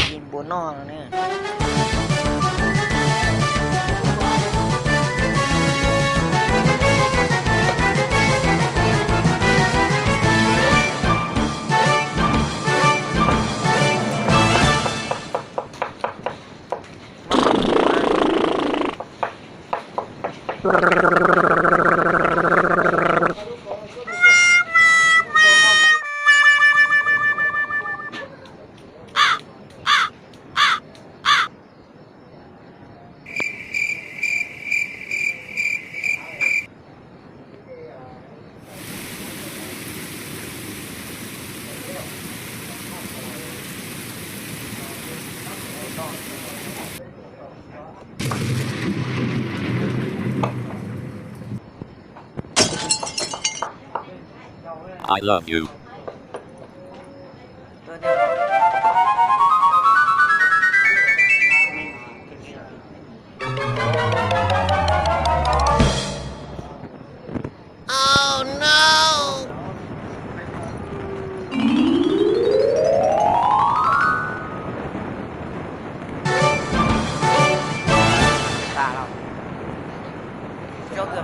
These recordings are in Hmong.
Ci npua noj no ne. I love you.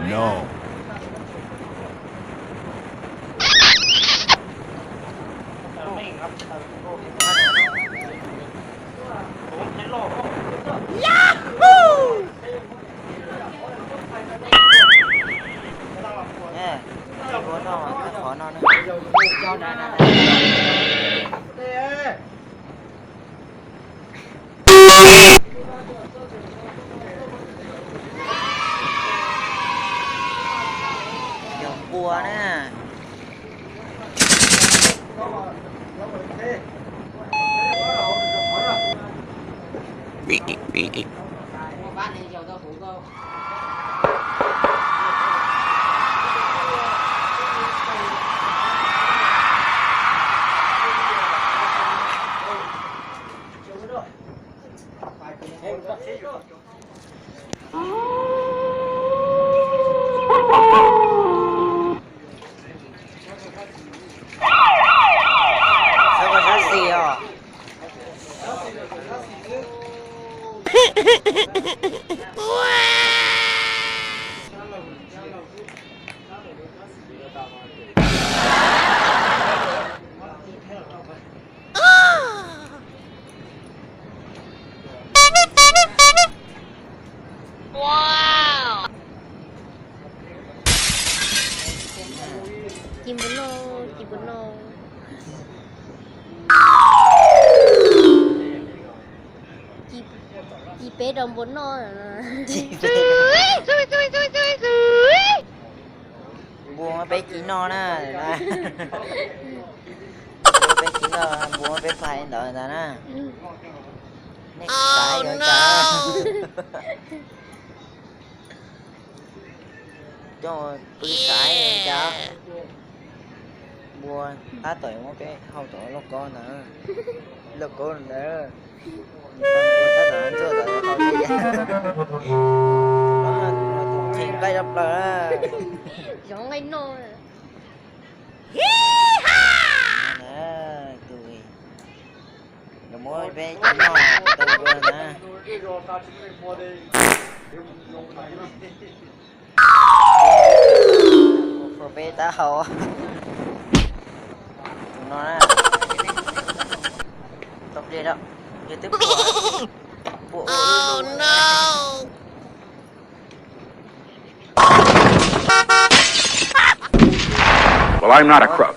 No. Cov npua na. Sab koj sab xis os. Ci npua noj, ci npua noj. Ci peb rau npua noj. Npua muab peb ci noj na. Npua peb ci noj, npua muab peb phais ntawd ntag na. Nej xav yuav cas? Coj pw xaiv cas. Npua tab tom muab peb hau tom lauj kaub ntawd. Lauj kaub ntawd. Tab tom ntxuaj tom hau li. Tus no tus nqaij tshaj plaws. Zov nqaij noj. Tus, los muab peb ci noj tau dua na. Ua peb taub hau. Tus no na. Tau pliag lawm, yog twb puas, puas ua ib lub. Well, I'm not a crook.